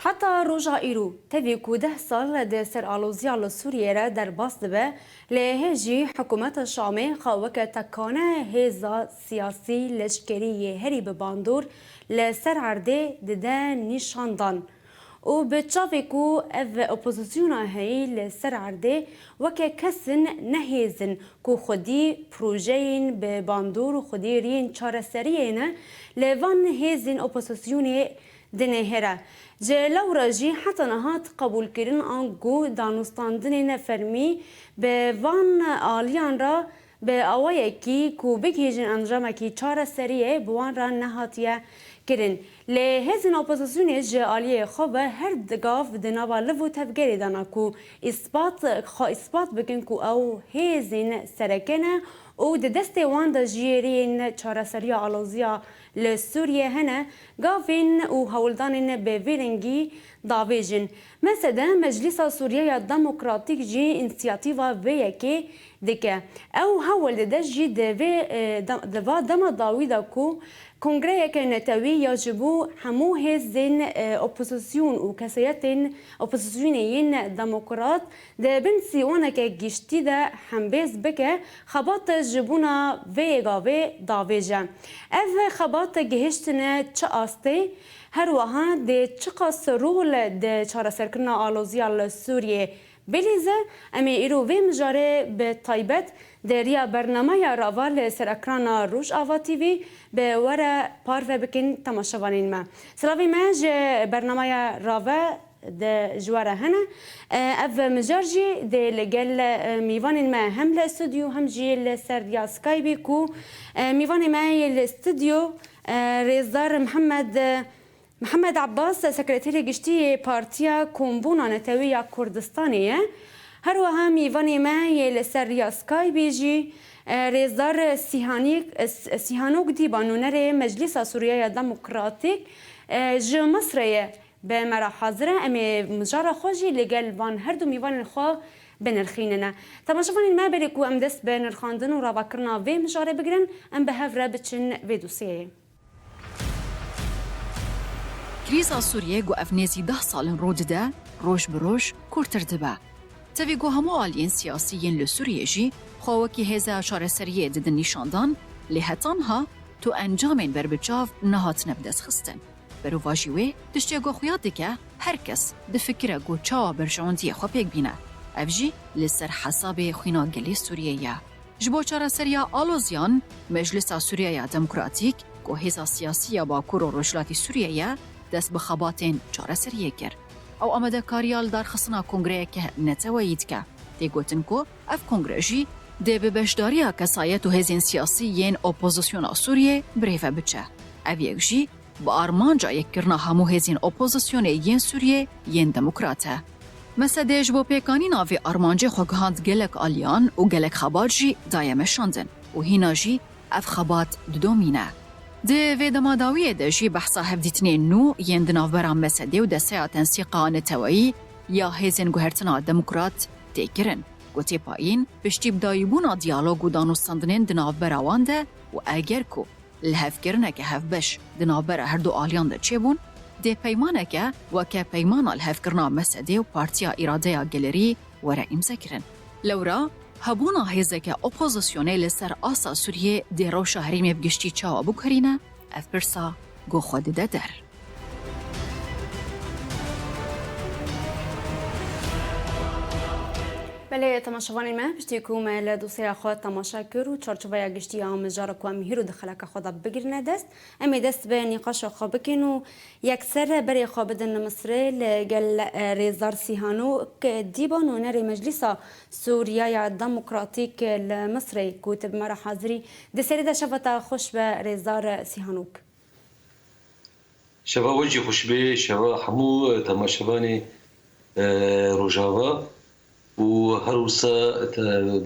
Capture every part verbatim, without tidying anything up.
Heta roja îro, tevî ku deh sal di ser aloziya li Sûriyê re derbas dibe, lê hê jî hikûmeta Şamê xwe weke tekane hêza siyasî leşkerî yê herî bi bandor li ser erdê dide nîşandan û bi çavê ku ev opozisyona heyî li ser erdê weke kesin ne hêzin ku xwedî projeyên bi bandor û xwedî riyên çareseriyê ne, li van hêzên opozisyonê dinêhêre. Ji lewra jî heta niha qebûlkirin anku danûstandinên fermî bi van aliyan re bi awayekî ku bigihîjin encamekî çareseriyê bi wan re nehatiye kirin. Lê hêzên opozisyonê ji aliyê xwe ve her di gav di nava liv û tevgerê de ne ku îspat, xwe îspat bikin ku ew hêzên sereke ne û di destê wan de jî riyên çareseriya aloziya li Sûriyê hene, gavên û hewldanên bi vî rengî davêjin. Mesede Meclîsa Sûriyeya Demokratîk jî însiyatîva vê yekê dike. Ew hewl dide jî di vê, e, da-, di va dema dawî de ku kongreyeke netewî ya ji bo hemû hêzên, e, opozîsyon û kesayetên opozîsyonê yên demokrat di bin sîwaneke giştî de hembêz bike, xebat ji bona vê gavê davêje. Ev xebat gihiştine çi astê? Her wiha dê çiqas rol di çareserkirina aloziya li Sûriyê bilîze? Em ê îro vê mijarê bi taybet di riya bernameya Rava li ser ekrana Rojava T V bi we re parve bikin temaşevanên me. Silavê me ji bernameya Rave de ji we re hene. E, ev mijar jî dê li gel, e, mîvanên me hem li stûdyo hem jî li ser riya Skypeê ku, e, mîvanê me yê li stûdyo, e, Rêzdar Mihemed, e, Mihemed Abbas, Sekreterê Giştî yê Partiya Kombûna Netewî ya Kurdistanê ye. Her wiha mîvanê me yê li ser riya Skypeê jî, e, Rêzdar Sîhanîk, e, S-, Sîhanok Dîba, nûnerê Meclîsa Sûriyeya Demokratîk, e, ji Misrê ye. Bi me re hazir e, em ê mijara xwe jî li gel van her du mîvanên xwe binirxînine. Temaşevanên me, berê ku em dest bi nirxandin û ravakirina vê mijarê bigirin, em bi hev re biçin vê dosyeyê. Krîza Sûriyê ku ev nêzî deh sal in rû dide, roj bi roj kûrtir dibe. Tevî ku hemû aliyên siyasî yên li Sûriyê jî xwe wekî hêza çareseriyê didin nîşandan, lê heta niha tu encamên berbiçav nehatine bidestxistin. Berovajî wê, tiştê ku xuya dike, her kes difikire ku çawa berjewendiyê xwe pêk bîne. Ev jî li ser hesabê xwîna gelê Sûriyê ye. Ji bo çareseriya aloziyan, Meclisa Sûriyeya Demokratîk, ku hêza siyasî ya Bakur û Rojhilatî Sûriyê ye, dest bi xebatên çareseriyê kir. Ew amadekariya lidarxistina kongreyeke neteweyî dike. Tê gotin ku ev kongre jî dê bi beşdariya kesayet û hêzên siyasî yên opozisyona Sûriyê birêve biçe. Ev yek jî bi armanca yekkirina hemû hêzên opozisyonê yên Sûriyê yên demokrat e. Mesedê ji bo pêkanîna vê armancê xwe gihand gelek aliyan û gelek xebat jî daye meşandin û hîna jî ev xebat didomîne. Di vê dema dawiyê de jî behsa hevdîtinên nû yên di navbera Mesedê û Desteya Tensîqa Neteweyî ya Hêzên Guhertina Demokrat tê kirin. Gotê payîn, piştî bi dawîbûna diyalog û danûstandinên di navbera wan de û eger ku lihevkirineke hevbeş di navbera her du aliyan de çêbûn, dê peymaneke weke Peymana Lihevkirina Mesedê û Partiya Îradeya Gelerî were îmzekirin. Lewra hebûna hêzeke opozisyonê li ser asta Sûriyê dê rewşa herêmê bi giştî çawa biguherîne, ev pirsa go xwe dide der. Belê, temaşevanên me, piştî ku me li dosyeya xwe temaşe kir û çarçoveya giştî ya mijara ku em hîro di xeleka xwe de bigirine dest, em ê dest bi nîqaşa xwe bikin û yekser berê xwe bidin Misrê. Li gel, e, Rêzdar Sîhanok Dîba, nûnerê Meclîsa Sûriyeya Demokratîk li Misrê, ku tu bi me re hazirî. Di serî de şeva te xweş be, Rêzdar Sîhanok. Şeva we jî xweş be, şeva hemû temaşevanê, e, Rojava û her wisa te-,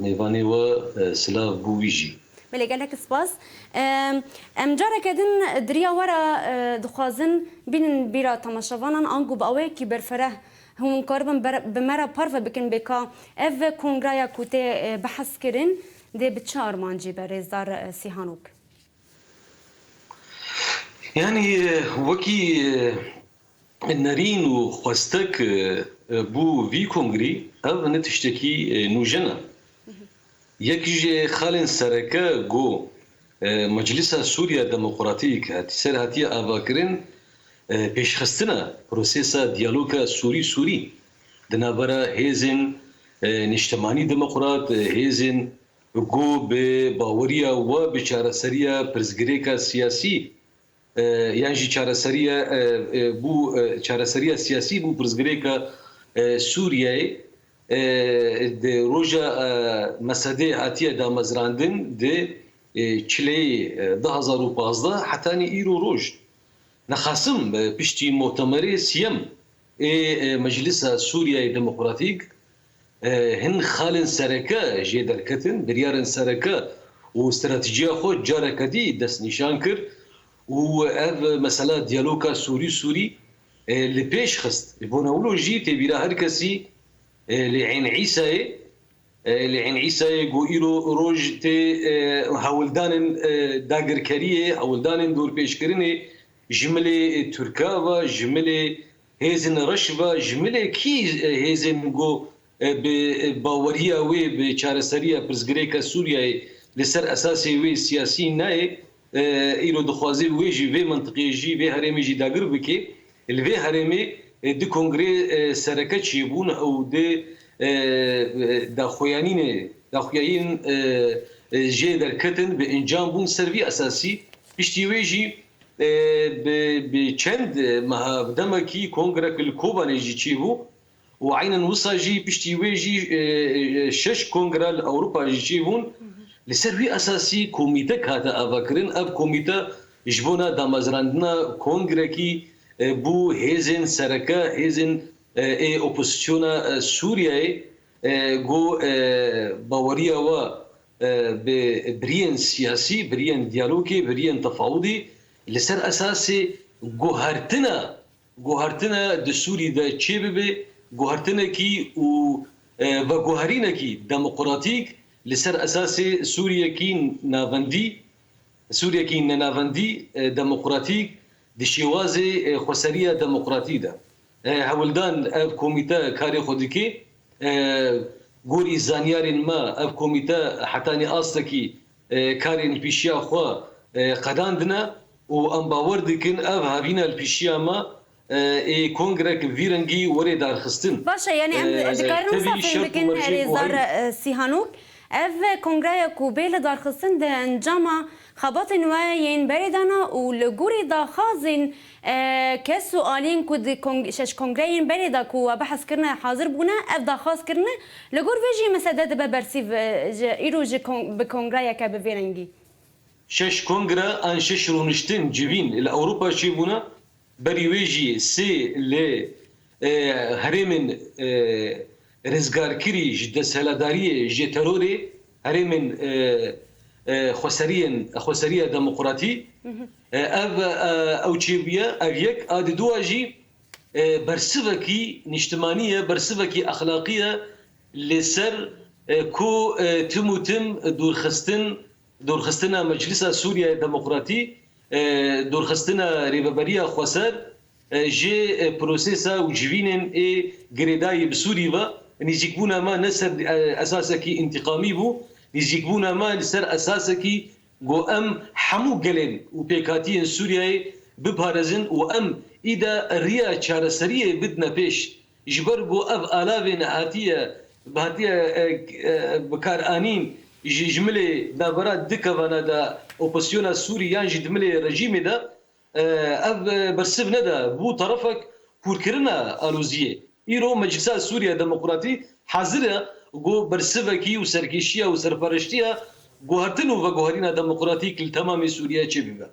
mêvanê we, e, silav bo wî jî. Belê, gelek spas. Em, em careke din di riya we re, e, dixwazin bînin bîra temaşevanan, ango bi awayekî berfereh hûn karibin ber-, bi me re parve bikin bê ka ev kongreya ku tê, e, behs kirin dê bi çi armancî be, rêzdar, e, Sîhanok? Yanî, e, wekî, e, nerîn û xwestek, e, e, bû vî kongrî, ev ne tiştekî, e, nûjen e. Yek ji xalên sereke ku, e, Meclisa Sûriya Demokratîk hat-, ser hatiye avakirin, e, pêşxistina prosesa diyaloga Sûrî-Sûrî di navbera hêzên, e, niştimanî demokrat, e, hêzên ku bi baweriya we bi çareseriya pirsgirêka siyasî, e, yan jî çareseriya, e, e, bû, e, çareseriya siyasî bû pirsgirêka, e, Sûriyeyê, e, di roja, e, Mesedê hatiye damezrandin di, e, çileyê, e, du hazar û pazdeh hetanî îro roj. Nexasim, e, piştî mutemerê siyem ê, e, Meclisa Sûriyeyê Demokratîk, e, hin xalên sereke jê derketin, biryarên sereke û stratejiya xwe careke dî destnîşan kir û ev mesela diyaloga Sûrî-Sûrî, e, li pêş xist. Ji bona wilo jî tê bîra her kesî, e, li Eyn Îsayê, e, li Eyn Îsayê ku îro roj tê, e, hewldanên, e, dagirkeriyê, hewldanên dorpêçkirinê ji milê, e, Tirka ve, ji milê hêzên reş ve, ji milê kî, e, hêzên ku, e, bi, e, baweriya wê bi çareseriya pirsgirêka Sûriyeyê li ser esasê wê siyasî nayê, e, îro dixwaze wê jî, vê mintiqê jî, vê herêmê jî dagir bike. Li vê herêmê, e, du kongrê, e, sereke çêbûn û du, e, e, daxuyanînê, daxuyayîn, e, e, jê derketin, bi encam bûn. Ser vî esasî, piştî wê jî, e, bi, bi çend meha, bi demekî kongrek li Kobanê jî çêbû û eynen wisa jî piştî wê jî, e, e, şeş kongre li Ewropa jî çêbûn. Li ser wî esasî komîtek hate avakirin. Ev komîte ji bona damezrandina kongrekî, e, bû hêzên sereke, hêzên, e, ê opozisyona, e, Sûriyeyê, e, ku, e, baweriya we, e, bi biriyên siyasî, biriyên diyalogê, biriyên tefawidî li ser esasê guhertina, guhertina di Sûrî de çêbibe, guhertinekî û, e, veguherînekî demokratîk li ser esasê Sûriyekî navendî, Sûriyekî nenavendî, e, demokratîk di şêwazê, e, xweseriya demokratî de. E, hewldan ev komîte karê xwe dike. E, gorî zanyarên me ev komîte hetanî astekî, e, karên pêşiya xwe, e, qedandine û em bawer dikin ev havîna li pêşiya me, e, ê kongrek vî rengî were darxistin. Baş e, yanî em E, dikarin tevî wisa fêm şert û bikin, mercê rêzdar, buhayî. E, Sîhanok. Ev kongreya ku bê li darxistin di encama xebatên we yên berê de ne û li gorî daxwazên, e, kes û aliyên ku di kong-, şeş kongreyên berê de ku we behs kirine hazir bûne, ev daxwaz kirine, li gor vê jî mesele dibe bersîv, e, ji îro ji kon-, bi kongreyeke bi vê rengî. Şeş kongre an şeş rûniştin civîn li Ewropa çêbûne. Berî wê jî sê li, e, herêmên, e, rizgarkirî ji desthilatdariyê, ji terorê, herêmên, e, e, xweseriyên, xweseriya demokratî. E, ev, e, ew çêbûye, ev yek, a diduwa jî, e, bersivekî niştimanî ye, bersivekî exlaqî ye li ser, e, ku, e, tim û tim dûrxistin, dûrxistina Meclisa Sûriya Demokratî, e, dûrxistina Rêveberiya Xweser, e, ji, e, prosesa û civînên ê girêdayî bi Sûrî ve, nîzîkbûna me ne ser, e, esasekî întîqamî bû, nîzîkbûna me li ser esasekî ku em hemû gelên û pêkhatiyên Sûriyeyê biparêzin û em îda riya çareseriyê bidine pêş. Ji ber ku ev alavên hatiye, hatiye, e, e, bikaranîn ji, ji milê navbera du kevana de, opozisyona Sûrî yan jî di milê rejîmê de, e, ev, e, bersiv nede, bû terefek kûrkirina aloziyê. Îro Meclisa Sûriya Demokratî hazir e ku bersivekî û serkêşiya û serpereştiya guhertin û veguherîna demokratîk li temamê Sûriyeyê çêbibe.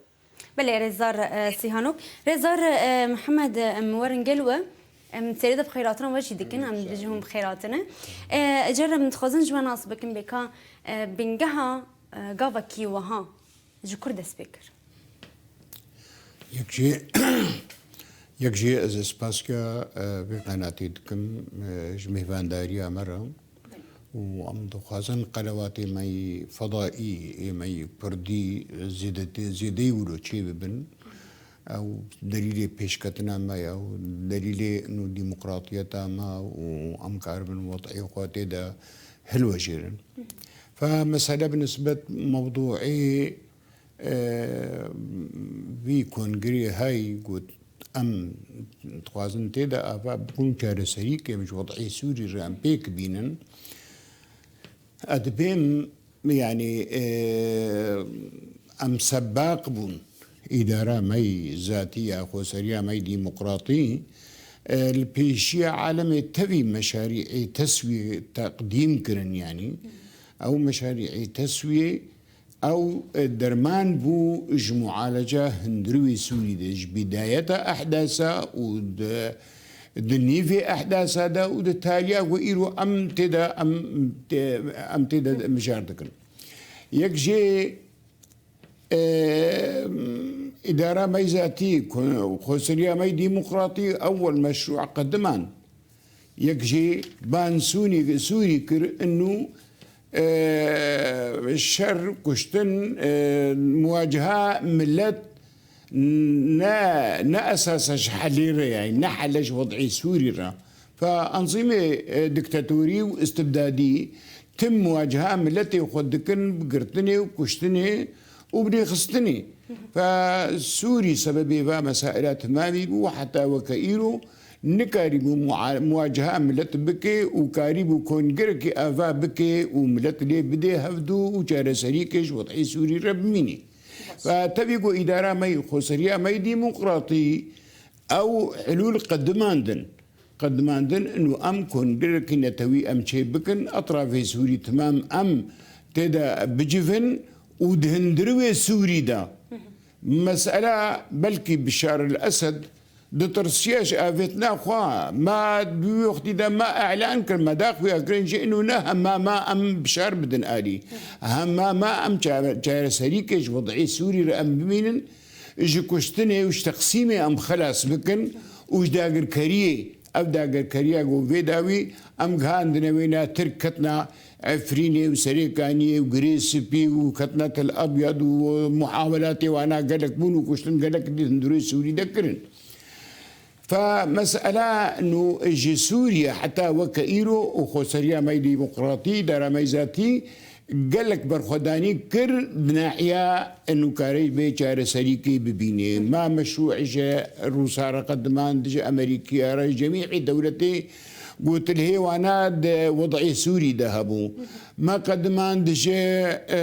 Belê, rêzdar, e, Sîhanok. Rêzdar, e, Mihemed, e, em werin gel we. Em serê de bi xêratina we jî dikin, em dibêjin hûn bi xêratine. E, Ecel em dixwazin ji we nas bikin bêka, e, bingeha, e, gavekî wiha ji kur dest pê kir? Yek jî, yek jî ez ê spasiya, e, vê qenatê dikim, e, ji mêvandariya me re. Û em dixwazin qelewatê me yî fedaî, ê me yî kurdî zêdetê, zêdeyî wilo çê bibin. Ew delîlê pêşketina me ye û delîlê nû demokratiyeta me û em karibin wed'ê xwe tê de hilwejêrin. Fe mesele bi nisbet mewdûê, e, vî kongirê hay got, em dixwazin tê de ava bikin çareserî ke ji wed'ê Sûrî re em pêk bînin. Ez dibêm, yanî, e, em sebaq bûn. Îdara me yî zatî ya xweseriya me yî demokratî, e, li pêşiya alemê tevî meşarî'ê teswiyê teqdîm kirin, yanî. Ew meşarî'ê teswiyê, ew, e, derman bû ji mualeca hundirê wê Sûrî de, ji bidayeta ehdasa û di, di nîvê ehdasa de û di taliya ku îro em tê de, em tê, em tê de mijar dikin. Yek jê, e, îdara me yî zatî, ku-, xweseriya me yî demokratî ewel meşrû qediman. Yek jî ban Sûnî, Sûrî kir, inu, e, şer, kuştin, e, muwaceha millet ne, ne esasa ji helê re ye, ne hele ji wed'ê Sûrî re. Fe enzîmê, e, diktatorî û istibdadî tim muwaceha miletê xwe dikin bi girtinê û kuştinê û bi rêxistinê. Fe Sûrî sebebê va mesaila timamî bû, heta weke îro nikarîbû mua-, muwaceha milet bike û karîbû kongirekî ava bike û milet lê bidê hevdû û çareserîkê ji wed'ê Sûrî re bimînî. Fe tevî ku îdara me yî, xweseriya me yî demokratî ew hilûl qedimandin. Qedimandin inu em kongirekî netewî em çê bikin, etrafê Sûrî timam em tê de bicivin û di hundirê wê Sûrî de. Mesela belkî Bişar el Esed ditirsiya ji avêtina xwe, ma di wî wextî de ma elan kir, ma daxuya kirin jî inu ne hema ma em Bişar bidin alî. Hema ma em çare-, çareserîkê ji wed'ê Sûrî re em bimînin, ji kuştinê û ji teqsîmê em xelas bikin û ji dagirkeriyê, ev dagirkeriya ku vê dawî em gihandine wêna Tirk ketina Efrînê û Serêkaniyê û Girê Spî û ketina Tel Abyad û muhawelatê wana gelek bûn û kuştin gelek di hundirê Sûrî de kirin. Fe mesela nû ji Sûriye heta weke îro û xweseriya me yî demokratî, dara me yî zatî gelek berxwedanî kir di nahiya nûkarê bê çareserîkê bibîne. Ma meşrû ji Rûsa re qediman, ji Amerîkiya re, ji cemî dewletê gotilhê wana di wed'ê Sûrî de hebû. Me qediman dije, e,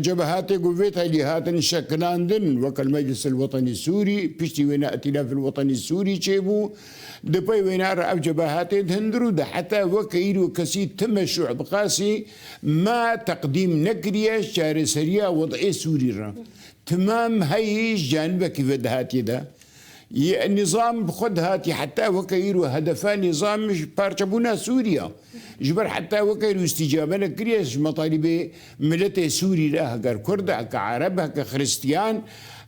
cebehatê ku vê telî hatin şekilandin, weke li Meclis el Wetenî Sûrî, piştî wêna Îtîlaf el Wetenî Sûrî çêbû, di pey wêna re ev cebehatê di hundir û de heta weke îro kesî ti meşrû bi qasî me teqdîm nekiriye ji çareseriya wed'ê Sûrî re. Timam heyî ji canibekî ve dihatî de. Yê nîzam bi xwe dihatî heta weke îro hedefa nîzam ji parçebûna Sûriye. Ji ber heta weke îro îstîcabe nekiriye ji metalîbê miletê Sûrî re, heke Kurd, heke Ereb, heke Xiristiyan,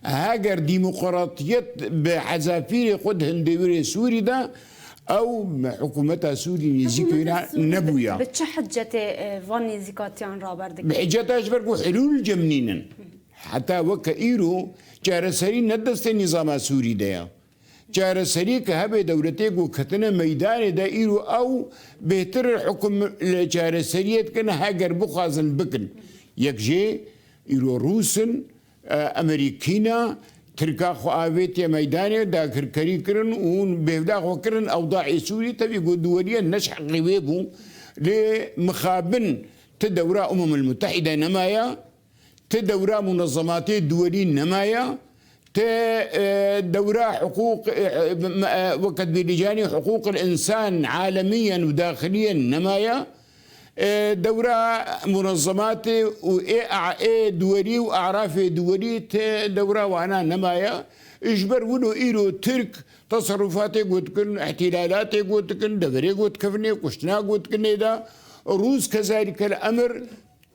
heger demokratiyet bi hezafîrê xwe di hundirê wê Sûrî de, ew hikûmeta Sûrî nêzîkî wêna nebûya. Bi çi hicetê, e, van nêzîkatiyan raber dike? Bi hiceta ji ber ku hilûl cem nînin. Heta weke îro çareserî ne destê nîzama Sûrî de ye. Çareserî ke hebe dewletê ku ketine meydanê de îro ew bêhtir hukm li çareseriyê dikin, heger bixwazin bikin. Yek jê îro Rûs in, e, Amerîkî ne, Tirka xwe avêtiye meydanê, dagirkerî kirin û hûn bêvla xwe kirin ewdaê Sûrî. Tevî ku duweriye ne ji heqê wê bû, lê mixabin ti dewra Umemul Mutehîde nemaye, ti dewra munezematê duwelî nemaye, ti, e, dewra hiqûq, e, e, weke dibêjî canî hiqûqil însan alemiyen û daxiliyen nemaye. E, dewra munezematê û ê a-, ê duwerî û arafê duwerî te dewra wana nemaye. Ji ber wilo îro Tirk teserrufatê got dikin, îhtîlalatê got dikin, deverê got dikevin ê, kuştina got dikin ê de. Rûs kezalîk el emir.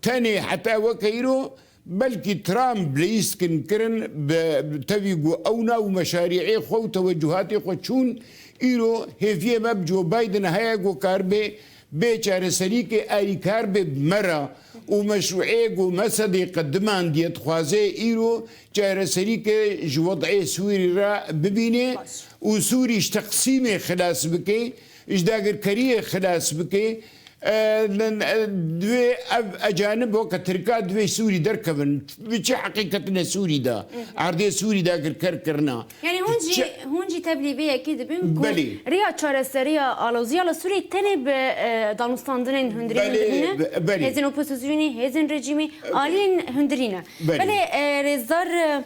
Tenê heta weke îro belkî Trump leyîskin kirin bi tevî ku ew nav û meşarî'ê xwe û tewecuhatê xwe çûn, îro hêviyê me bi Joe Biden heye ku karibe bê çareserîkê alîkar be bi me re û meşrû'ê ku me sedê qedimandiye dixwaze îro çareserîke ji wed'ê Sûrî re bibîne û Sûrî ji teqsîmê xilas bike, ji dagirkeriyê xilas bike. E, n-, e, divê ev ecanib weke Tirka divê Sûrî derkevin. Bi çi heqî ketine Sûrî de? Erdê Sûrî dagirker kirina. Yani hûn jî, Çi- hûn jî tevlî vê yekê dibin ku Belê. riya çareseriya aloziya li Sûrî tenê bi, e, danûstandinên hundirîn Belê, dibîne. be-, belê. Hêzên opozisyonê, hêzên rejîmê, aliyên hundirî ne. Belê. Belê, e, rêzdar, e,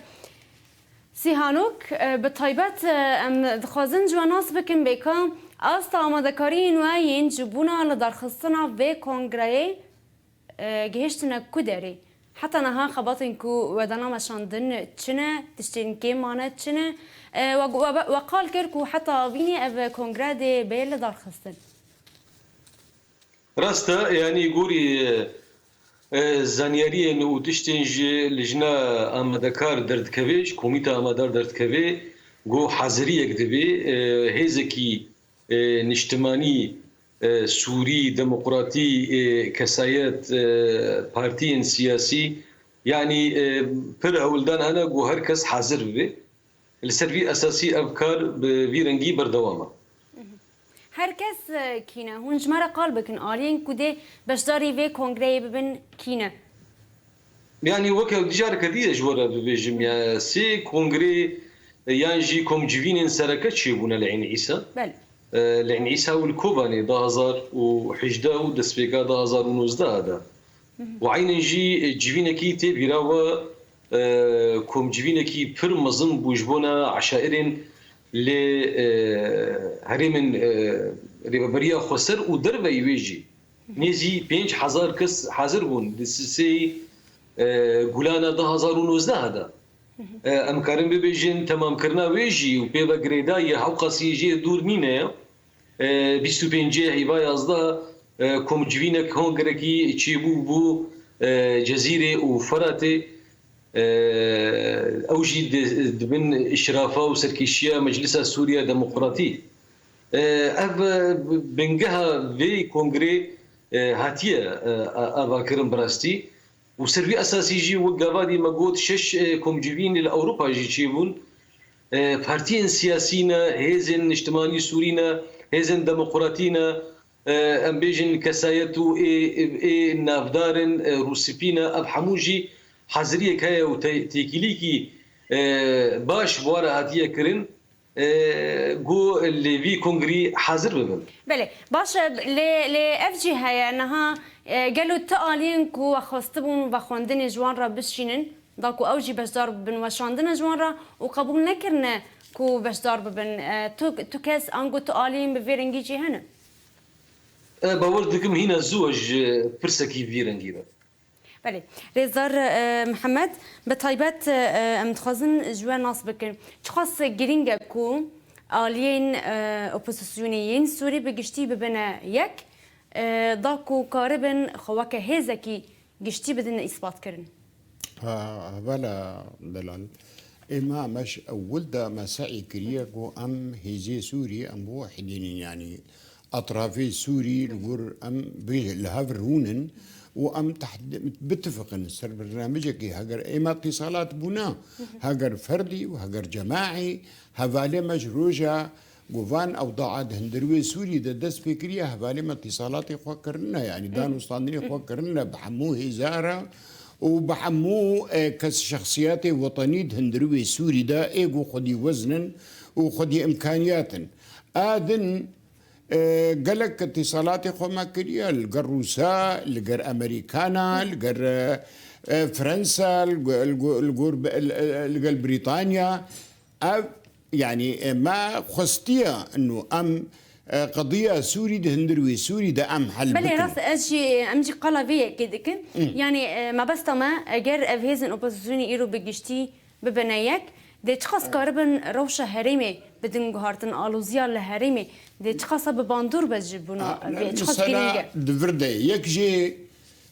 Sîhanok, e, bi taybet, e, em dixwazin ji we nas bikin bêka asta amadekariyên we yên ji bona li darxistina vê kongreyê, e, gihiştine ku derê? Heta niha xebatên ku we dana meşandin çi ne, tiştên kêm mane çi ne? E, we, we, we qal kir ku heta avînê ev kongre dê bê li darxistin. Rast e, yanî gorî, e, e, zanyariyên û tiştên ji lijna amadekar derdikeve, ji komîta amadar derdikeve, ku haziriyek divê, e, hêzekî, e, niştimanî, e, sûrî, demokratî, e, kesayet, e, partiyên siyasî, yanî, e, pir hewldan hene ku her kes hazir bibe. Li ser vî esasî ev kar bi vî rengî berdewam e. Her kes, e, kî ne? Hûn ji me re qal bikin, aliyên ku dê beşdarî vê kongreyê bibin kî ne? Yanî weke ew dijareke dî ez ji we re bibêjim, ya sê kongrê, e, yan jî komcivînên sereke çêbûne li Eyn Îsa. Belê. E, li Eyn Îsa û li Kobanê du hazar û hejdeh û destpêka du hazar û nozdeh de. Û eynen jî, e, civînekî tê bîra we, e, komcivînekî pir mezin bû ji bona eşairên lê, e, herêmên, e, Rêveberiya Xweser û derveyî wê jî. Nêzî pênc hezar kes hazir bûn di sisê, e, Gulana du hazar û nozdeh de. E, em karin bibêjin temamkirina wê jî û pê ve girêdayî hewqasî jê dûr nîne. E, bîst û pêncê heyva yazdeh, e, komcivînek kongrekî çêbû bû, e, Cezîrê û Feratê. E, ew jî di, di bin îşrafa û serkêşiya Meclisa Sûriya Demokratî. E, ev, e, bingeha vê kongrê, e, hatiye, e, a-, avakirin bi rastî. Û ser vî esasî jî wek gavadî me got, şeş, e, komcivîn li Ewropa jî çêbûn. E, partiyên siyasî ne, hêzên niştimanî Sûrî ne, hêzên demokratî ne, e, em bêjin kesayet û ê, ê navdar in, e, rûspî ne, ev hemû jî haziriyek heye û te-, têkilîkî, e, baş bi wan re hatiye kirin. E, ku li vî kongrî hazir bibin. Belê, baş e, lê, lê ev jî heye niha, e, gelo tu aliyên ku we xwestibûn vexwendinê ji wan re bişînin, da ku ew jî beşdar bibin weşandine ji wan re û qebûl nekirine ku beşdar bibin, e, tu, tu kes ango tu aliyên bi vê rengî jî hene? E, bawer dikim hîna zû e ji pirsekî vî rengî re. Belê. Rêzdar, e, Mihemed, bi taybet, e, em dixwazin ji we nas bikin. Çiqas girîng e ku aliyên, e, opozisyonê yên Sûrî bi giştî bibine yek, e, da ku karibin xwe weke hêzekî giştî bidin îsbatkirin? Ha, hevala Delal. Êma me ji ewil de me se'yê kiriye ku em hêzê Sûrî em biwehidînin, yanî etrafê Sûrî li gor em bi, li hev rûnin û em tehd-, bitifiqin ser bernamecekê. Heger êma îtîsalat bûna, heger ferdî û heger cemaî, hevalê me ji roja ku van ewdaa di hundirê Sûrî de dest pê kiriye, hevalê me îtîsalatê xwe kirine, yanî danûstandinê xwe kirine bi hemû hêza re û bi hemû, e, kes şexsiyetê wetenî di hundirê Sûrî de ê ku xwedî wezn in û xwedî imkaniyat in. A din, e, gelek îtîsalatê xwe me kiriye li gel Rûsa, li gel Amerîkana, li gel, e, e, Fransa, li go-, li go-, li gor be-, li, li gel Brîtanya. Ev, yanî, e, me xwestiye ino em, E, qediya Sûrî di hundir wê Sûrî de em hel Belê, bikin. Rast, ez jî, em jî qala vê yekê dikin. Hı. Yanî, e, mebesta me, eger ev hêzên opozisyonê îro bi giştî bibine yek, dê çiqas karibin rewşa herêmê bidin guhartin, aloziya li herêmê dê çiqasa bi bandor be ji bona Ha, vê, çiqas mesela girîng e? Di vir de yek jê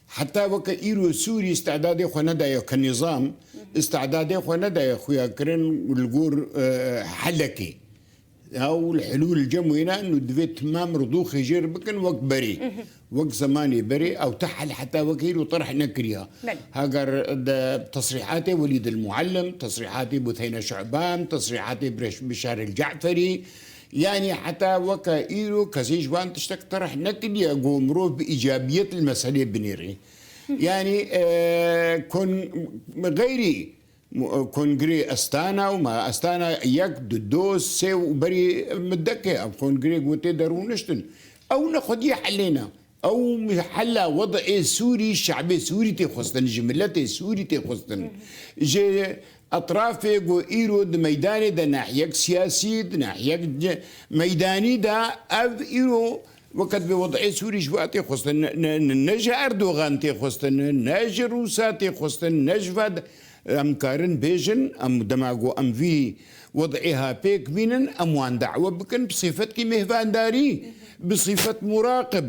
heta weke îro Sûrî îstidadê xwe nedaye ke nîzam, îstidadê xwe nedaye xuya kirin li gor, e, helekê. Ew li hilûl cem wêne û divê timam rûdûxê jê re bikin wek berê. Mhm. Wek zemanê berê ew ti hel heta wek îro terh nekiriya. Belê. Heger de tesrîhatê Welîd el Muallim, tesrîhatê Butheyne Şuban, tesrîhatê Bireş-, Bişar el Caferî, yanî heta weke îro kesê ji van tiştek terh nekiriye ku mirov bi îcabiyet li meselê binêrê. Hı hı. Yanî, e, kon-, xeyrî Mu-, Kongrê Astana û ma Astana yek, du, do, sê û berî midekê ev kongrê ku tê de rûniştin. Ew ne xwediyê helê ne. Ew hela wed'ê Sûrî, şe'bê Sûrî tê xwestin, ji miletê Sûrî tê xwestin. Ji etrafê ku îro di meydanê de nahiyek siyasî, di nahiyek ce-, meydanî de ev îro Weke divê wed'ê Sûrî ji we tê xwestin, ne, ne, ne, ne ji Erdogan tê xwestin, ne, ne ji Rûsa tê xwestin, ne ji va de-, em karin bêjin, em dema ku em vî wed'ê ha pêk bînin, em wan da'we bikin, bi sîfetkî mêhvandarî, bi sîfet muraqib,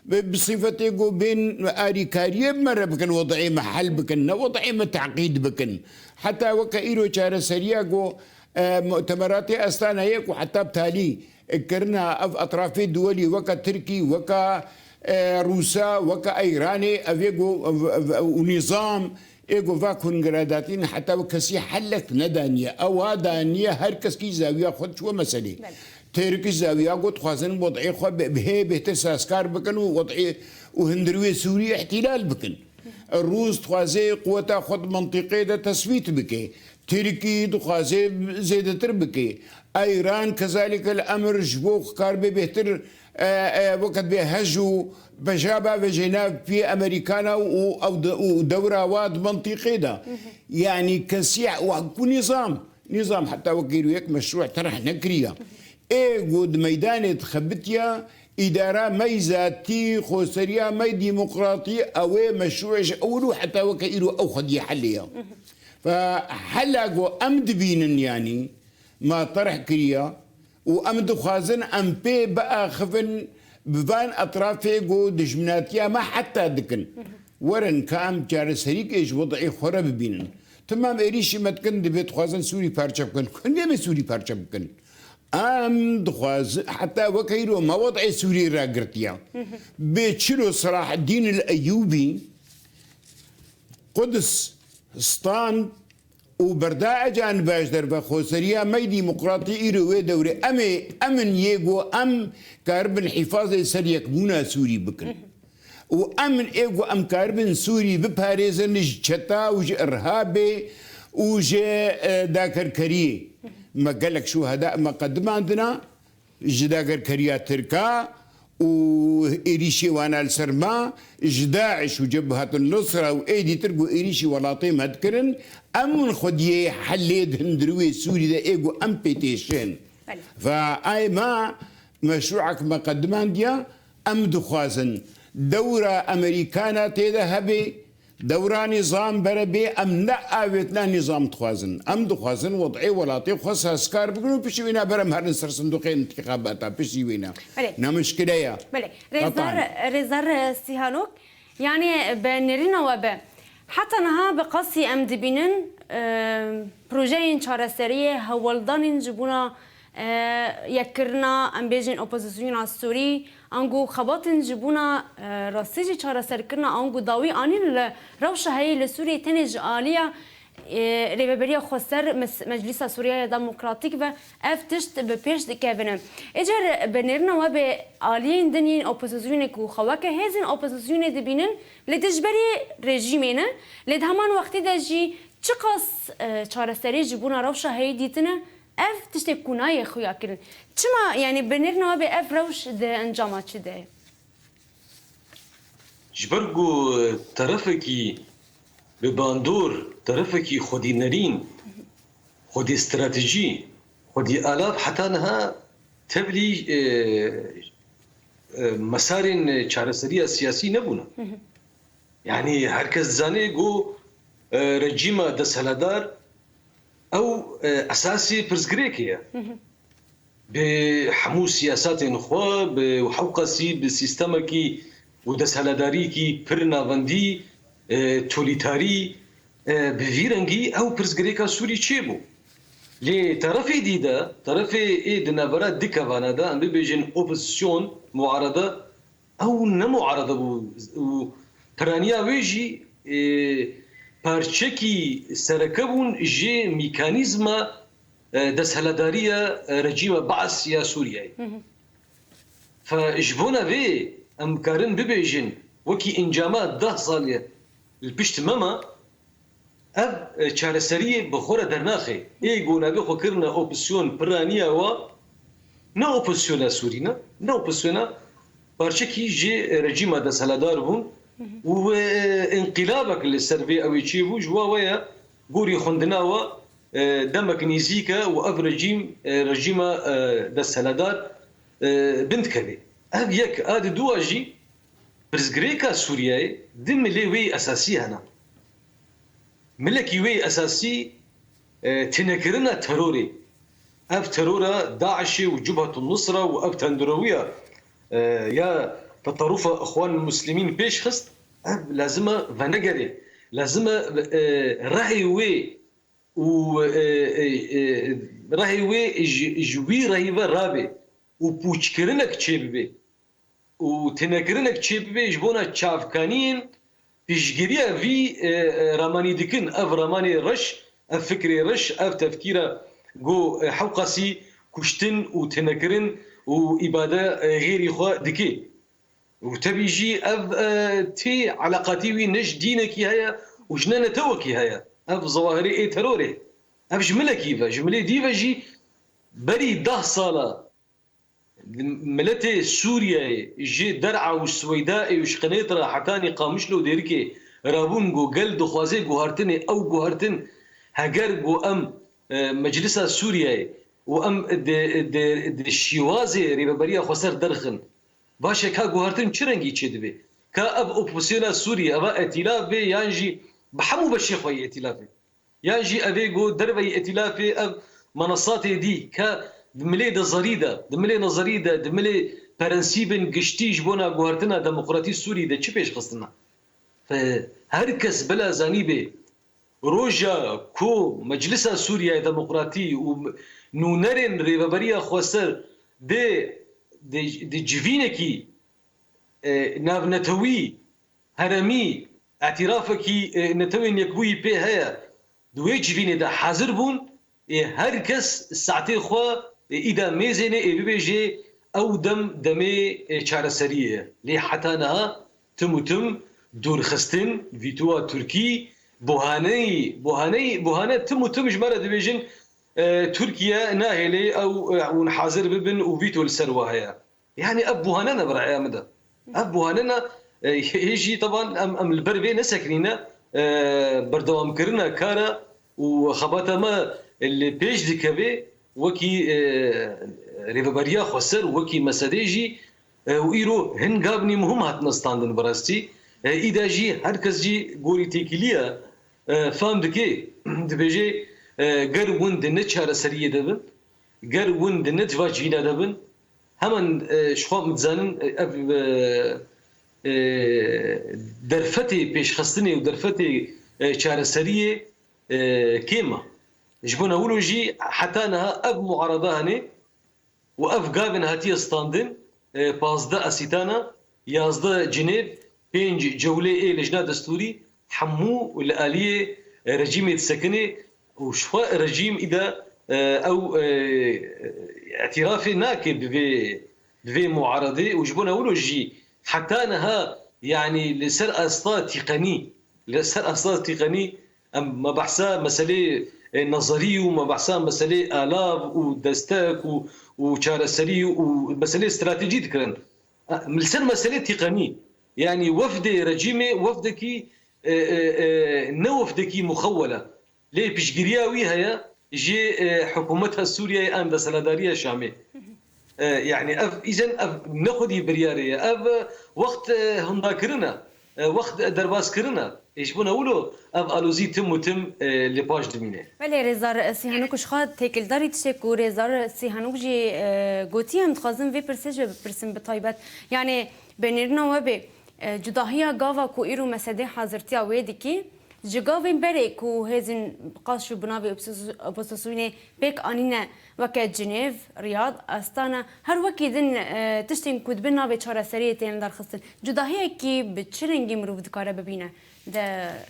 bi, bi sîfetê ku bên arîkariyê bi me re bikin, wed'ê me hel bikin, ne wed'ê me teqîd bikin. Heta weke îro çareseriya ku, e, mu'temeratê Astana yê ku heta bi talî kirina ev etrafê duwelî weke Tirkî, weke, e, Rûsa, weke Eyranê, ev ê ku, ev, ev, ev, û nîzam ê ku va kongre datîn heta wek kesî helek nedaniye. Ewa daniye her kes kî zawiya xwe diçwe meselê. Belê. Têrikî zawiya ku dixwazin wed'ê xwe bi, bi hê bêhtir sazkar bikin û wed'ê û hundirwê Sûrî îhtîlal bikin. Rûs dixwaze quweta xwe di mintîqê de teswît bike. Tirkî dixwaze zêdetir bike. Eyran kezalîke li emir ji bo karibe bêhtir, e, e, weke divê hej û pejaba ve jê nav piyê Amerîkana û ew de, û dewra wa di mintîqê de. Yanî kesî wa ku nîzam, nîzam heta wekî yek meşrû terh nekiriya. Ê ku di meydanê dixebitiya, îdara me yî zatî, xweseriya me yî demokratî, ew ê meşrû ji ewil û heta weke îro ew xwediyê helê ya. Ve hela ku em dibînin, yanî ma terh kiriya û em dixwazin em pê biaxivin bi van etrafê ku dijminatiya me heta dikin. Werin ka em çareserîkê ji wed'ê xwe re bibînin. Timam êrîşî me dikin, divê dixwazin Sûrî parçe bikin. Kengê me Sûrî parçe bikin. Em dixwazin, heta weke îro me wed'ê Sûrî ragirtiya. Bê çilo Selahaddîn el Eyûbî, Quds, stand û berda ecan baş derve xweseriya me yî demokratî îro wê dewrê. Em ê, em in yê ku em karibin hîfazê ser yekbûna Sûrî bikin. Û em in ê ku em karibin Sûrî biparêzin ji çeta û ji irhabê û ji, e, dakerkeriyê. Me gelek şuheda me qedimandina. Ji dagerkeriya Tirka û êrîşê wana li ser me, ji DAIŞ û Cebhat el-Nusra û ê dîtir ku êrîşî welatê me dikirin, em hûn xwediyê helê di hundirê wê Sûrî de ê ku em pê têşin. Belê. Va ay me meşrûek me qedimandiya, em dixwazin dewra Amerîkana tê de hebe, Dewra nîzam bere bê, em ne avêtina nîzam dixwazin. Em dixwazin wed'ê welatê xwe sazkar bikin û piştî wêna ber em herin ser sindoqê întîxabata, piştî wêna. Belê. Ne mişkile ye. Belê. Rêzdar, Qetan. Rêzdar Sîhanok, yanî bi nêrîna we be. Heta niha bi qasî em dibînin, e, projeyên çareseriyê, hewldanên ji bona, e, yekkirina, em bêjin, opozisyona Sûrî, ango xebatên ji bona, e, rastî jî çareserkirina ango dawî anîn li rewşa heyî li Sûriyê tenê ji aliya, e, Rêveberiya Xweser, Mes-, Meclîsa Sûriyeya Demokratîk ve ev tişt bi pêş dikevin. Êcar bi nêrîna we bê aliyên din yên opozisyonê ku xwe weke hêzên opozisyonê dibînin li dijberî rejîmê ne, lê di heman wextê de jî çiqas, e, çareserî ji bona rewşa heyî dîtine, ev tiştê ku nayê xuya kirin. Çima, yanî bi nêrîna we bê ev rewş di encama çi de ye? Ji ber ku terefekî bi bandor, terefekî xwedî nerîn, xwedî stratejî, xwedî alav heta niha tevlî, e, e, mesarên çareseriya siyasî nebûne. Yanî her kes dizane ku, e, rejîma desthilatdar ew, e, esasê pirsgirêkê ye. Bi hemû siyasatên xwe, bi hewqasî, bi sîstemekî û desthilatdariyekî pir navendî, e, tolîtarî, e, bi vî rengî ew pirsgirêka Sûrî çêbû. Lê terefê dî de, terefê ê di navbera du kevana de, em bibêjin opozîsyon, muarede, ew ne muarede bû û piraniya wê jî, e, parçekî sereke bûn ji mîkanîzma, e, desthilatdariya, e, rejîma Baas ya Sûriyeyê. Fe ji bona vê em karin bibêjin wekî encama deh salî li pişt me ma, ev, e, çareseriyê bi xwe re dernaxe. Ê ku navê xwe kirine opozîsyon piraniya wa, ne opozîsyona Sûrî ne, ne opozîsyona, parçekî ji rejîma desthilatdar bûn û, e, înqilabek li ser vê ew ê çêbû, ji wa we ye gorî xwendina we, e, demek nêzîk e û ev rejîm, e, rejîma, e, desthilatdar, e, bin dikeve. Ev yek, a di dûa jî pirsgirêka Sûriyeyê di milê wê esasî hene. Milekî wê esasî, e, tinekirina terorê. Ev terora DAIŞê û Cubhetun Nusra û ev tendirewiya, e, ya teterufa Ixwan Muslimîn pêş xist, ev lazim e venegere. Lazim e, e, rehê wê û, e, e, e, rehê wê ji, ji wî rehî ve rabe û pûçkirinek çêbibe û tinekirinek çêbibe ji bona çavkaniyên piştgiriya vî, e, e, ramanî dikin. Ev ramanê reş, ev fikrê reş, ev tefkîra ku, e, hewqasî kuştin û tinekirin û îbade, e, xêrî xwe dike. Û tevî jî ev, e, tê eleqatî wî ne ji dînekî heye û ji ne netewekî heye. Ev zewahirê ê terorê. Ev ji milekî ve, ji milê dî ve jî berî deh sala miletê Sûriyeyê ji Der'a û Sweydaê û ji Qenêtra hetanî Qamişlo û Dêrikê rabûn ku gel dixwaze guhartinê, ew guhartin heger ku em, e, Meclisa Sûriyeyê û em di, di, di şîwazê Rêveberiya Xweser derxin, baş e, ka guhartin çi rengî çêdibe? Ka ev opozîsyona Sûriyê, eva etîlaf be yan jî bi hemû beşê xwe yê etîlafê? Yan jî evê ku derveyî etîlafê ev menasatê dî ke di milê de zerî de, di milê nezerî de, di milê prensîbên giştî ji bona guhertina demokratî Sûrî de çi pêş xistina? Fe-, her kes bila zanîbê, roja ku Meclisa Sûriya Demokratî û nûnerên Rêveberiya Xweser dê di, di civînekî, e, navnetewî, heremî, îtirafekî, e, Netewên Yekbûyî pê heye, di wê civînê de hazir bûn, ê her kes saetê xwe, ê, îda mêzêne, ê bibêje, ew dem demê, ê, çareseriyê ye. Lê heta niha tim û tim dûrxistin, vîtoya Tirkî, buhaneyî, buhaneyî, buhane tim û tim ji me re dibêjin, e, Tirkiye nahêlê ew, e, hûn hazir bibin û vîto li ser we heye. Yanî ev buhane ne bi raya min de. Ev buhane ne, e, hê jî teban em, em li ber vê nesekinîne, e, berdewamkirina kara û xebata me li pêş dikeve wekî, e, Rêveberiya Xweser, wekî MSDê jî, e, û îro hin gavnî muhim hatine standin bi rastî. E, îda jî her kes jî gorî têkiliya, e, fam dike, dibêje, e, ger hûn di ne çareseriyê de bin, ger hûn di ne civa civîna de bin, heman, e, ji xwe em dizanin, e, ev, e, e, derfetê pêşxistinê û derfetê, e, çareseriyê, e, kêm e. Ji bona wilo jî heta niha ev muarada hene û ev gavên hatiye standin, e, pazdeh Asîtana, yazdeh Cinêv, pênc Cewlê ê Lijna Destûrî, hemû li aliyê, e, rejîmê disekine û ji xwe rejîm îda, e, ew, e, îtirafê nake bi vê, bi vê muaredê û ji bona wilo jî heta niha, yanî li ser asta tîqenî, li ser asta tîqenî em, me behsa meselê, e, nezerî û me behsa meselê alav û destek û, û çareserî û meselê stratejî dikirin. E, li ser meselê tîqenî, yanî wefdê rejîmê wefdekî, e, e, e, ne wefdekî muxewwel e. Lê piştgiriya wî heye ji, e, hikûmeta Sûriyeyê an desthilatdariya Şamê. E, yani ev îzen ev ne xwedî biryarê ye. Ev, e, wext, e, hundakirin e. E, wext, e, derbazkirin e. Ê ji bona wilo ev alozî tim û tim, e, li paş dimîne. Belê, Rêzdar Sîhanok, ji xwe têkildarî tiştê ku Rêzdar Sîhanok jî, e, gotiye, em dixwazin vê pirsê ji we bipirsin bi taybet. Yani bi nêrîna we bê, e, cudahiya gava ku îro me sedê hazirtiya wê dikî, ji gavên berê ku hêzên bi qas û bi navê opos-, opozisyonê pêk anîne, weke Cinêv, Riyad, Astana, her wekî din, e, tiştên ku di bin navê çareseriyê tên darxistin. Cudahiyekî bi çi rengî mirov dikare bibîne di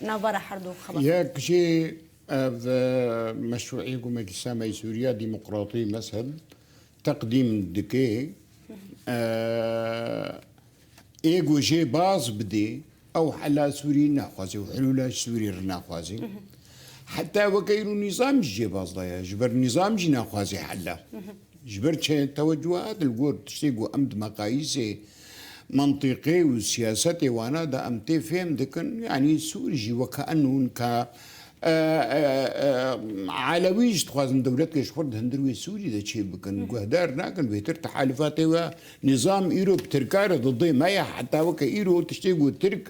navbera her du xebatê de? Yek jî ev, e, meşrûî ku Meclisa me yê Sûriya Demokratî, mesel, teqdîm dike, e, ê ku jê baz bidê, ew hela Sûrî naxwazê û hilûla ji Sûrî re naxwazê. Heta weke îro nîzam jî cêbaz daye. Ji ber nîzam jî naxwazê hela. Ji ber çi? Tewecuha di li gor tiştê ku em di meqayîsê, mentîqê û siyasetê wana de em tê fêm dikin. Yanî Sûrî jî weke enûn ka e, e, e, Elewî jî dixwazin dewletke ji xwe di hundir wê Sûrî de çê bikin. Guhdar nakin, bêtir tehalûfatê we nîzam îro bi Tirka re didê me ye. Heta weke îro tiştê ku Tirk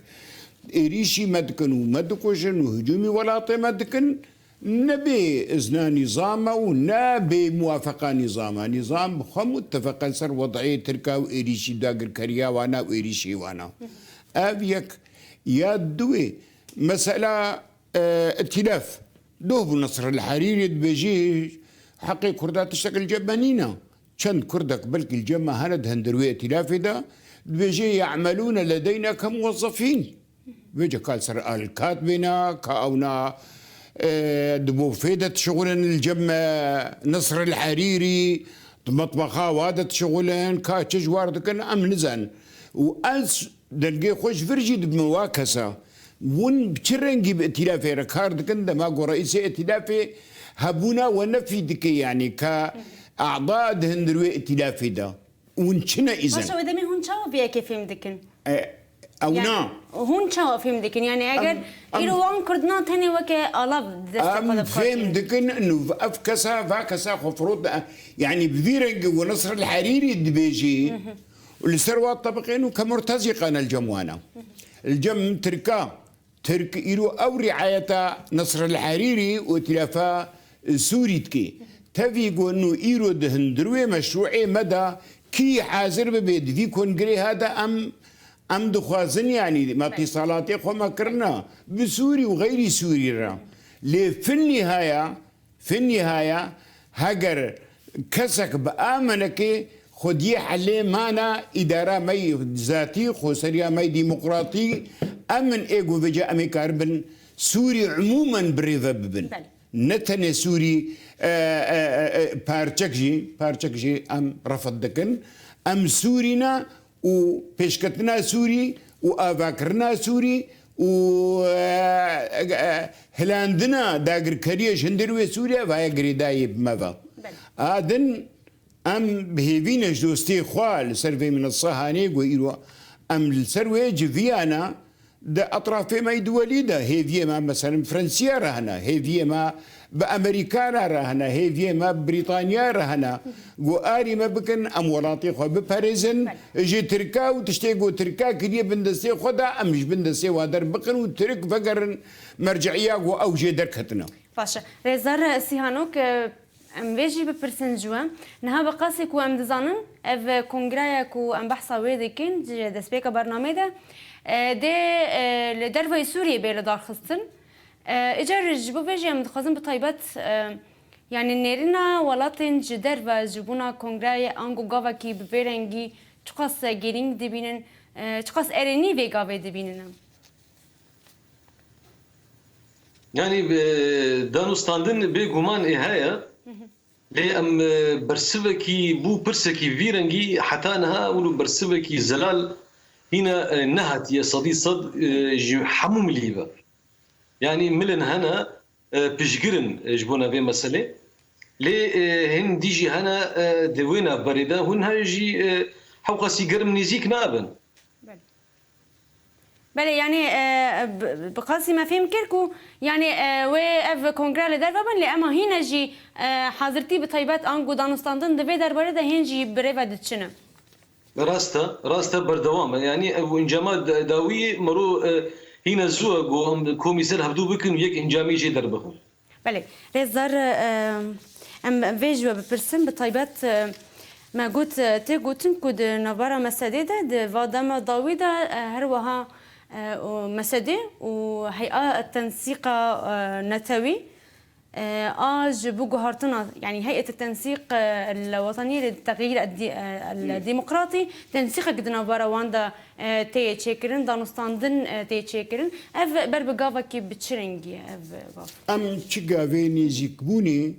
êrîşî me dikin û me dikujin û hicûmî welatê me dikin, ne bê izna nîzam e û ne bê muwafeqa nîzam e. Nîzam bi xwe mutefeq e ser wed'ê Tirka û êrîşî dagirkeriya wana û êrîşê wana. Ev yek. Ya duwê, mesela, e, îtîlaf. Doh bû Nesr el Herîrî dibêjî, heqê Kurda tiştek li cem me nîne. Çend Kurdek belkî li cem me hene di hundir wê îtîlafê de, dibêjê, "Ye'melûne ledeyna ke muwezzefîn." Vêce ka li ser alkat bêne, ka ewna, e, di bofê de dişixulin li cem me, Nesr el Herîrî, di metbexa wa de dişixulin, ka çi ji war dikin, em nizan. Û ez Dengê xwe ji vir jî dibime wa kesa. Hûn bi çi rengî bi îtîlafê re kar dikin? Dema ku reîsê îtîlafê hebûna we nefî dike, yanî ka a'da di hundir wê îtîlafê de. Hûn çi ne îzen? Paşa wê demê hûn çawa vê yekê fêm dikin? E, ew Yani, na. Hûn çawa fêm dikin? Yani eger Em, em, îro wan Kurdinan tenê weke alav di destê em xwe de bi kar fêm tînin. Dikin, inu ev kesa, va kesa xwe firot, e, yani bi vî rengî ku Nesr el Herîrî dibêjî, û li ser wa tebiqên û ke murtezîqa ne li cem wan e. Li cem Tirka, Tirk îro ew rîayeta Nesr el Herîrî û Îtîlafa Sûrî dike. Tevî ku nû îro di hundir wê meşrûê me de kî hazir bibe di vî kongirê ha de em, em dixwazin, yanî me tîsalatê xwe me kirina bi Sûrî û xeyrî Sûrî re. Lê fin nîhaya, Fi nîhaya, heger kesek bi amenekê xwediyê helê mana îdara me yî zatî, xweseriya me yî demokratî, em in ê ku vêca em ê karibin Sûrî umûmen bi rê ve bibin. Belê. Ne tenê Sûrî, e, e, e, e, parçek jî, parçek jî em refet dikin. Em Sûrî ne, û pêşketina Sûrî û avakirina Sûrî û, e, e, hilandina dagirkeriya ji hundir wê Sûrî ev haya girêdayî bi me ve. Belê. A din em bi hêvî ne ji dostê xwe li ser vê minesa hanê ku îro em li ser wê civiyana di etrafê me yî duwelî de hêviyê me, meselen, Fransiya re hene, hêviyê me bi Amerîkana re hene, hêviyê me bi Brîtanya re hene. Ku arî me bikin, em welatê xwe biperêzin, belê, ji Tirka û tiştê ku Tirka kiriye bin destê xwe de, em ji bin destê wan derbiqin û Tirk vegerin merce'iya ku ew jê derketine. Baş e. Rêzdar Sîhanok, e, em vê jî bipirsin ji we. Niha bi qasê ku em dizanin, ev kongreya ku em behsa wê dikin, ji destpêka bernameyê de, e, dê, e, li dervayî Sûriyê bê lidarxistin. E, îcar ji bo vê jî em dixwazin bi taybet, e, yanî nêrîna welatên ji derve ji bona kongreyê ango gavekî bi vê rengî çiqas girîng dibînin, e, çiqas erênî vê gavê dibînin em? Yanî, e, danûstandin bêguman ê heye. Hı hı. Lê em, e, bersivekî bû pirsekî vî rengî heta niha wilo bersivekî zelal hîna, e, nehatiye sedî sed, e, ji hemû milî ve. Yanî milên hene, e, piştgir in, e, ji bona vê meselê. Lê, e, hindî jî hene, e, di wê navberê de hûn hene jî, e, hewqasî germ nêzîk nabin. Belê. Belê, yanî, e, bi, bi qasî me fêm kir ku, yanî, e, wê ev kongre li derve bin, lê ema hîne jî, e, hazirtî bi taybet ango danûstandin di vê derbarê de hên jî bi rê ve diçine. Rast e, rast e, berdewam e. Yanî ev encama da-, dawî mero, e, hîne zû e ku em komî ser hevdû bikin û yek encamî jê derbixin. Belê. Rêzdar, e, em vê ji we bipirsin, bi taybet, e, me got, e, tê gotin ku di navbera Mesedê de, di va dema dawî de, e, her wiha, e, û Mesedê û Hey'a Tensîqa, e, Netewî, e, a ji bo guhartina, yanî Hey'et Tensîq, e, el Wetenî li Texyîr el Dî-, e, el Demokratî, tensîqek di navbera wan de e, tê çêkirin, danûstandin, e, tê çêkirin. Ev ber bi gavekî bi çi rengî ye ev gav? Em çi gavê nêzîkbûnê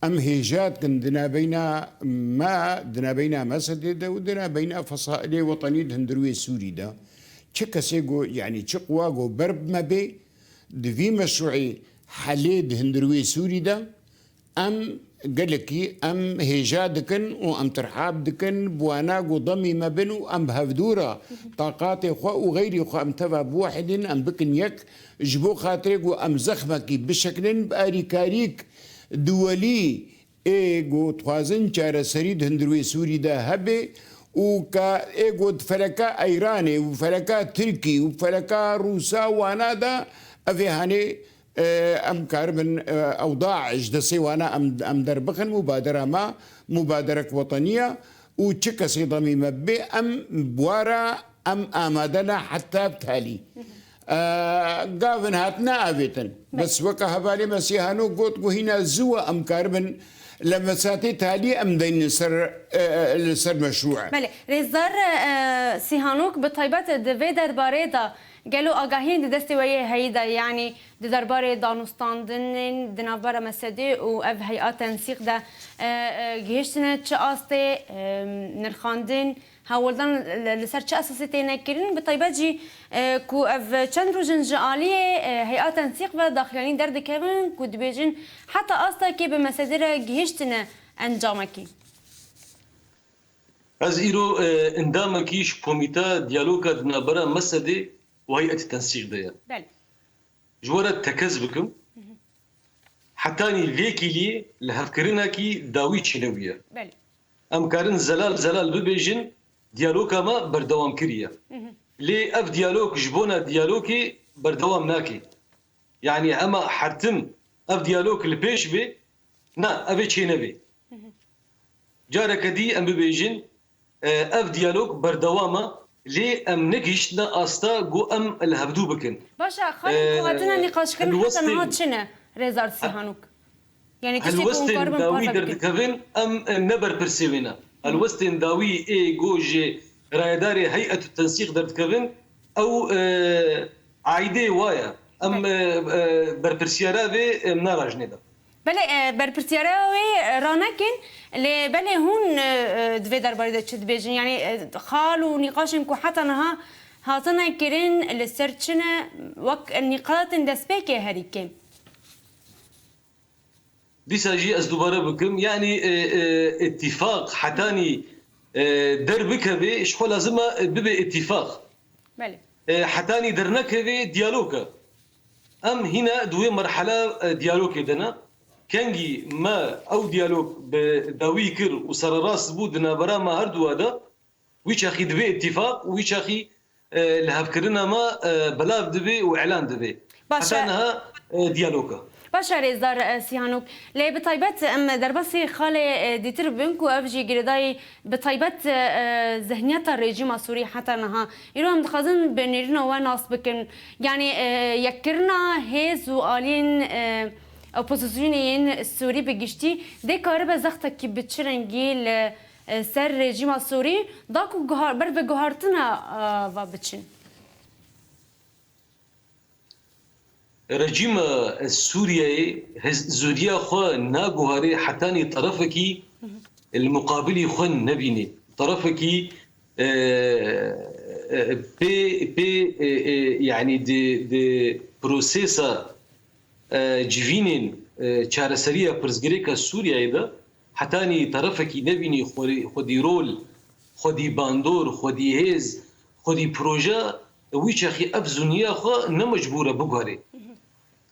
em hêja dikin di navbeyna me, di navbeyna Mesedê de û di navbeyna Fesailê Wetenî di hundirwê Sûrî de. Çi kesê go, yanî çi quwa go ber bi me bê, di vî meşrûê helê di hundirwê Sûrî de, Em gelekî em hêja dikin û em tirhab dikin, bi wana ku demî me bin û em bi hevdû re taqatê xwe û xeyrî xwe em teva biwehidin, em bikin yek, ji bo xatirê ku em zexmekî bişekinin, bi alîkarîk duwelî ê ku dixwazin çareserî di hundirwê Sûrî de hebe û ka ê ku di feleka Eyranê û feleka Tirkî û feleka Rûsa wana de ev ê hanê e, em karibin, e, ewda ji destê wana em, em derbixin, mubadera me, mubaderek wetenî ye û çi kesê demî me bê, em bi wa re em amade ne heta bi talî. E, gavin hatine avêtin. Bes weke hevalê me Sîhano got ku hîna zû e em karibin li mesatê talî em deynin ser, e, e, li ser meşrû. Belê, rêzdar, e, Sîhanok bi taybet di vê derbarê de gelo agahiyên di destê we yê heyî de, yanî Di derbarê danûstandinên di navbera Mesedê û ev hey'a tensîq de, e, e, gihiştine çi astê, e, nirxandin, hewldan li, li ser çi esasê têne kirin? Bi taybet jî, e, ku ev çend roj in ji aliyê, e, hey'a tensîq ve daxuyanî derdikevin ku dibêjin heta astekê bi Mesedê re gihiştine encamekî. Ez îro, e, endamekî ji Komîteya Diyaloga di navbera Mesedê û Hey'etê Tensîq de ye. Belê. Ji we re tekez bikim. Hetanî vê kîliyê lihevkirinekî dawî çênebûye. Belê. Em karin zelal zelal bibêjin, diyaloga me berdewam kiriye. Lê ev diyalog ji bona diyalogê berdewam nake. Yanî ema hertim ev diyalog li pêş bê, na, ev ê çênebê. Careke dî em bibêjin, e, ev diyalog berdewam e, lê em negihiştine asta ku em li hevdû bikin. Baş e, xalên ku hatine nîqaşkirin heta niha çi ne, Rêzdar Sîhanok? Yanî tiştê ku hûn karibin parve bikin. Helwestên dawî derdikevin, em, e, ne berpirsê wê ne. Helwestên dawî ê ku ji rayedarê Hey'etut Tensîq derdikevin, ew, e, aîdê wa ye. Em, e, e, berpirsiyara vê, em, narajinê de. Belê, e, berpirsiyara wê, e, ranekin, lê belê hûn, e, e, di vê derbarê de çi dibêjin? Yanî, e, xal û nîqaşên ku heta niha hatine kirin li ser çi ne wek nîqatên destpêkê herî kêm? Dîsa jî ez dubare bikim, yanî, e, e, îtîfaq hetanî, e, derbikeve, ji xwe lazim e, e, bibe îtîfaq. Belê. E, hetanî dernekeve diyalog e. Em hîne di wê merhela, e, diyalogê de ne. Kengî me ew diyalog bi dawî kir û sererast bû di navbera me herduwa de, wî çaxî dibe îtîfaq û wî çaxî, e, lihevkirina me, e, belav dibe û îlan dibe. Baş e. Heta niha, e, diyalog e. Baş e, Rêzdar, e, Sîhanok. Lê bi taybet em derbasî xalê, e, dîtir bibin ku ev jî girêdayî bi taybet, e, zihniyeta rejîma Sûrî heta niha. Îro em dixwazin bi nêrîna we nas bikin. Yanî, e, yekkirina hêz û aliyên, e, opozisyonê yên Sûrî bi giştî dê karibe zextekî bi çi rengî li, e, ser rejîma Sûrî da ku guha-, ber bi guhartina, e, va biçin? Rejîma Sûriyeyê hez-, zûriya xwe naguharê hetanî terefekî li muqabilî xwe nebînê. Terefekî, e, e, pê, pê, e, e, yanî di, di prosesa, e, civînên, e, çareseriya pirsgirêka Sûriyeyê de hetanî terefekî nebînî xwe-, xwedî rol, xwedî bandor, xwedî hêz, xwedî proje wî çaxî ev zûniya xwe ne mecbûr e biguherê.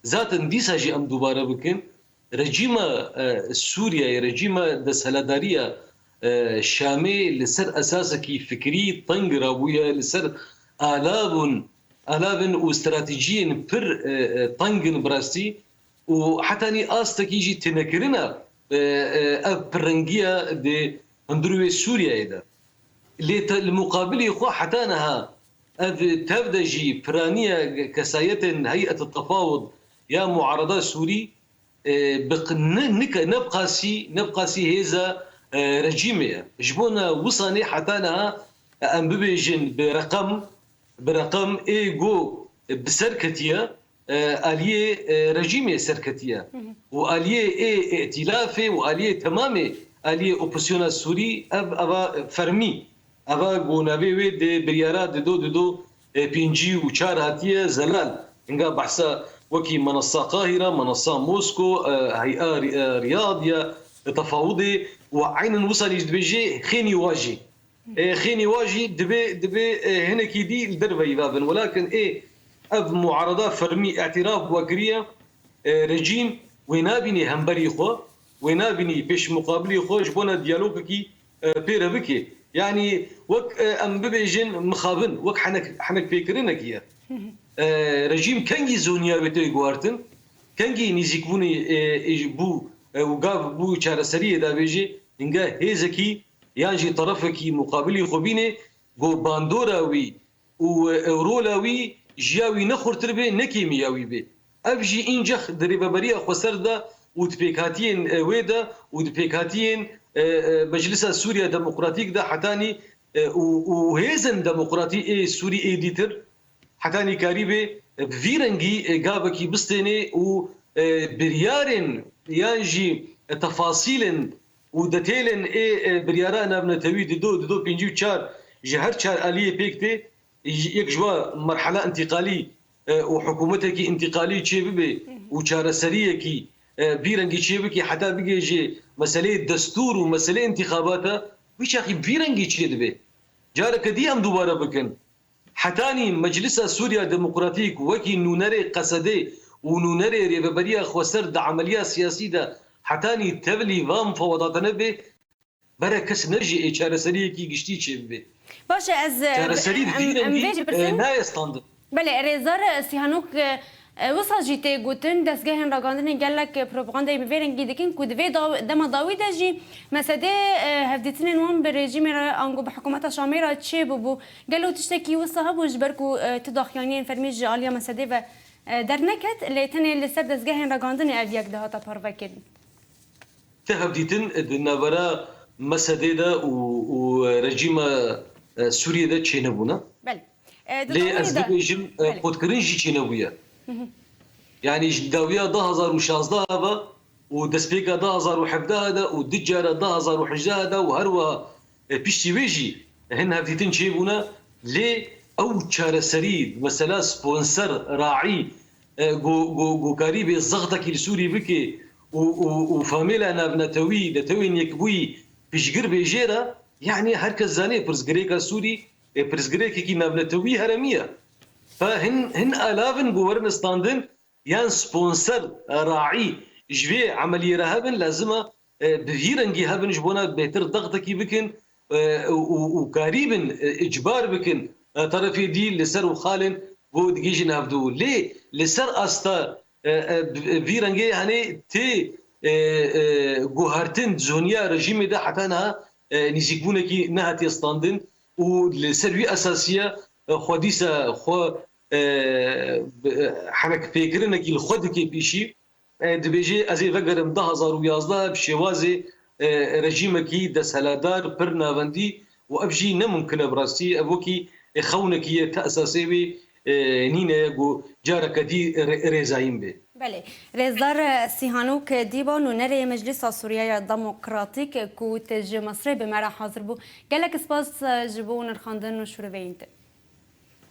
Zaten dîsa jî em dubare bikin, rejîma, e, Sûriyeyê, rejîma desthilatdariya, e, Şamê li ser esasekî fikrî teng rabûye, li ser alavûn, alavin û stratejiyên pir, e, e, teng in bi rastî û hetanî astekî jî tinekirina, e, e, ev pirrengiya di hundirûyê Sûriyeyê de. Lê te, li muqabilî xwe heta niha ev tev de jî piraniya kesayetên Heyet Tefawud ya Muarada Sûrî, e, bi q-, ne, nike-, ne bi qasî, ne bi qasî hêza, e, rejîmê ye. Ji bona wisanê heta niha, e, em bibêjin bi reqem, bi reqem ê go bi ser ketiye, e, aliyê, e, rejîmê ser ketiye. Hı hı. Û aliyê ê îtîlafê û aliyê temamê aliyê opozisyona Sûrî ev, eva fermî. Eva ku navê wê di biryara dido dido, e, pêncî û çar hatiye zelal. Hinga behsa wekî Menasa Qahîra, Menasa Mosko, e, Hey'a Ri-, e, Riyad ya, e, tefawudê û eynen wisa jî dibêje xênî wa jî. E, xênî wa jî dibê, dibê, e, hinekî dî li derveyî vabin. Welakin ê ev muarada fermî îtiraf bi we kiriye, e, rejîm wê nabînî hemberî xwe, wê nabînî pêşmuqabilî xwe ji bona diyalogekî, e, pê re bike. Yanî wek, e, em bibêjin mixabin, wek henek, henekpêkirinekî ye. E, rejîm kengî zoniya wê tê guhartin, kengî nîzîkbûnê, e, e, bû, e, û gav bû çareseriyê davêjê, hinga hêzekî yan jî terefekî muqabilî xwe bînê, ku bandora wî û, e, rola wî ji ya wî ne xurtir bê, ne kêmî ya wî bê. Ev jî încex di Rêveberiya Xweser de û di pêkhatiyên, e, wê de û di pêkhatiyên, e, e, Meclisa Sûriya Demokratîk de hetanî, e, û, û hêzên demokratî ê Sûrî ê dîtir hetanî karîbê, e, bi vî rengî, e, gavekî bistênê û, e, biryarên yan jî, e, tefasîlên û detêlên ê, e, biryara navnetewî dido, dido pêncî û çar ji her çar aliyê pêk tê, yek ji wa merhela întîqalî, e, û hikûmetekî întîqalî çêbibe û çareseriyekî, e, vî rengî çêbike heta bigêje meseleyê destûr û meseleyê întîxabata, wî çaxî bi vî rengî çêdibe. Careke dî em dubare bikin. Hetanî Meclisa Sûriya Demokratîk wekî nûnerê Qesedê û nûnerê Rêveberiya Xweser di emeliya siyasî de hetanî tevlî van mufawedate nebe, bere kes ne jî ê çareseriyekî giştî çêbibe. Baş e, ez, e, Çareserî em, vî em rengî, vê jî e, pirsin. Nayê standin. Belê, Rêzdar Sîhanok, e, e, wisa jî tê gotin, dezgehên ragandinê gelek propagandayê bi vê rengî dikin ku di vê daw-, dema dawî de jî mesedê, e, hevdîtinên wan bi rejîmê re ango bi hikûmeta Şamê re çêbûbû. Gelo tiştekî wisa hebû ji ber ku, e, tu daxuyaniyên fermî ji aliya mesedê ve, e, derneket, lê tenê li ser dezgehên ragandinê ev yek dihata parvekirin? Ti hevdîtin di navbera mesedê de û, û rejîma, e, Sûriyê de çênebûne. Belê. E, di Lê dawiyê ez de bibêjim, e, Belê. qutkirin jî çênebûye. Hı hı. Yanî ji dawiya du hazar û şazdeh ve û destpêka du hazar û hevdeh de û du cara du hazar û hejdeh de û her wiha, e, piştî wê jî hin hevdîtin çêbûne, lê ew çareserî, mesela sponsor, raî, e, go-, go-, gokarî bê zextekî li Sûrî bike û, û, û famêla navnetewî, Netewên Yekbûyî piştgir bê jê re, yanî her kes zanê pirsgirêka Sûrî, e, pirsgirêkekî navnetewî heremî ye. Fe hin, hin alav in ku werin standin, yan sponsor, e, raî ji vê emeliyê re hebin, lazim e, e, bi vî rengî hebin ji bona bêtir dextekî bikin, e, û, û, û karîbin, e, îcbar bikin, e, terefê dî li ser û xalên ku digihîjin hevdû. Lê li ser asta, e, e, bi, vî rengê henê tê, e, e, guhertin zoniya rejîmê de heta niha, e, nîzîkbûnekî nehatiye standin û li ser wî esasiye, e, xwe dîsa xwe, e, bi, e, henekpêkirinekî li xwe dike pêşî. E, dibêje, ez ê vegerim du hazar û yazdeh bi şêwazê, e, rejîmekî desthilatdar, pir navendî û ev jî ne mumkin e bi rastî. Ev wekî, e, xewnekî ye, ti esasê wê, e, nîne ye ku careke dî rê-, rêzayîn bê. Belê. Rêzdar, e, Sîhanok Dîba, nûnerê Meclisa Sûriyeya Demokratîk ku te ji Misrê bi me re hazir bû. Gelek spas, e, ji bo nirxandin û şûriveyên te.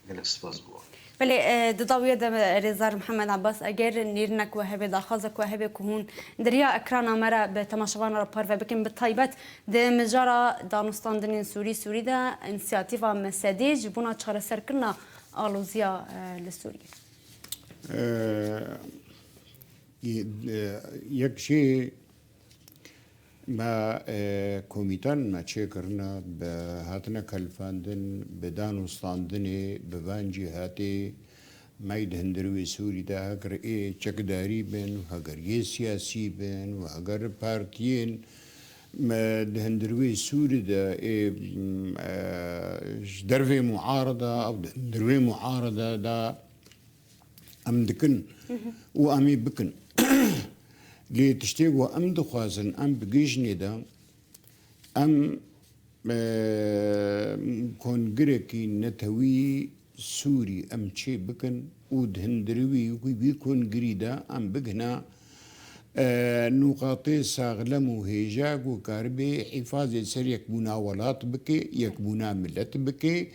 Gelek spas bo. Belê, e, di dawiya de Rêzdar Mihemed Abbas, eger nêrinek we hebe, daxwazek we hebe ku hûn di riya ekrana me re bi temaşevanan re parve bikin, bi taybet di mijara danûstandinên Sûrî, Sûrî de însiyatîfa Mesedê ji bona çareserkirina aloziya e, li Sûriyê? E, e, yek jê me e, komîtan me çêkirine, bi hatine kelifandin, bi dan û standinê, bi van cîhatê me yî di hundirê wê Sûrî de, heger ê çekdarî bin, heger yê siyasî bin û heger partiyên me di hundirê wê Sûrî de ê, e, ji dervê muarada ew di hundirê wê muarada de em dikin û em ê bikin. Lê tiştê ku em dixwazin em bigihîjinê de, em, e, kongirekî netewî Sûrî em çê bikin û di hundirê wî, wî, wî kongirî de em bigihina, e, nûqatê saxlem û hêja ku karibe hîfazê ser yekbûna welat bike, yekbûna milet bike,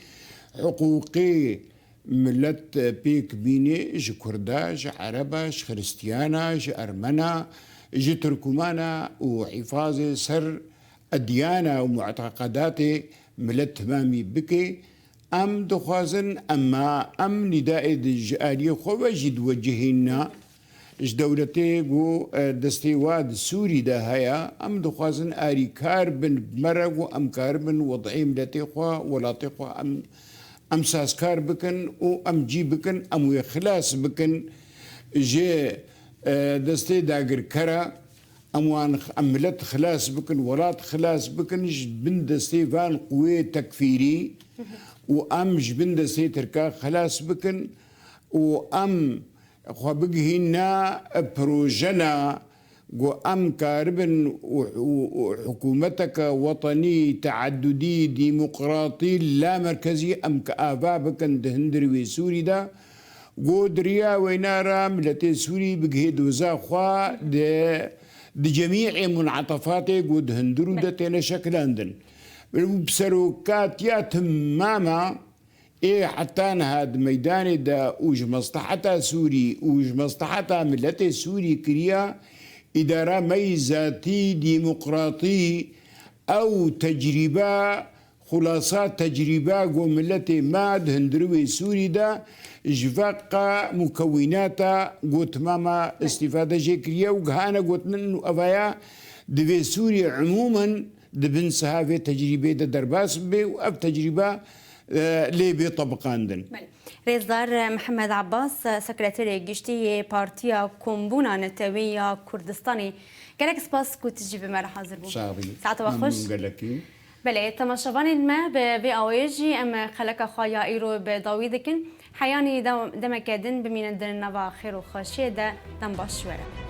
hiqûqê milet pêk bîne ji Kurda, ji Ereba, ji Xiristiyana, ji Ermena, ji Tirkumana û hîfazê ser edyana û muteqedatê milet timamî bike. Em dixwazin, ema em nîdayê di ji aliyê xwe ve jî diwecihînna ji dewletê ku, e, destê wa di Sûrî de heye, em dixwazin arîkar bin bi me re ku em karibin wed'ê miletê xwe, welatê xwe em, em sazkar bikin û em cî bikin, em wê xilas bikin ji, e, destê dagirkera. Em wan, em milet xilas bikin, welat xilas bikin ji bin destê van quwê tekfîrî û em ji bin destê Tirka xilas bikin û em xwe bigihîne projena ku em karibin û, û, û hikûmeteke wetenî, teedudî, demokratî, la merkezî em ki ava bikin di hundirê wê Sûrî de, ku di riya wêna re miletê Sûrî bigihê doza xwe di, di cemî'ê munatefatê ku di hundirû de têne şekilandin. Bi serokatiya timama ê heta niha di meydanê de û ji mesleheta Sûrî û ji mesleheta miletê Sûrî kiriya îdara me yî zatî, demokratî, ew tecrîbe, xulasa tecrîbe ku miletê me di hundirê wê Sûrî de ji veqa mukewînata ku timama îstîfade jê kiriye û gihane gotin û evaya divê Sûrî umûmen di bin siha vê tecrîbê de derbas bibe û ev tecrîbe, e, lê bê tebiqandin. Belê. Rêzdar Mihemed Abbas, Sekreterê Giştî yê Partiya Kombûna Netewî ya Kurdistanê, gelek spas ku tu jî bi me re hazir bû. Sax bî. Saeta we xweş. Memnûn gelekî. Belê, temaşevanên me, bi vê awayê jî em xeleka xwe ya îro bi dawî dikin. Heyanî dem-, demeke din bimînin di nava xêr û xweşiyê de. Dem baş ji we re.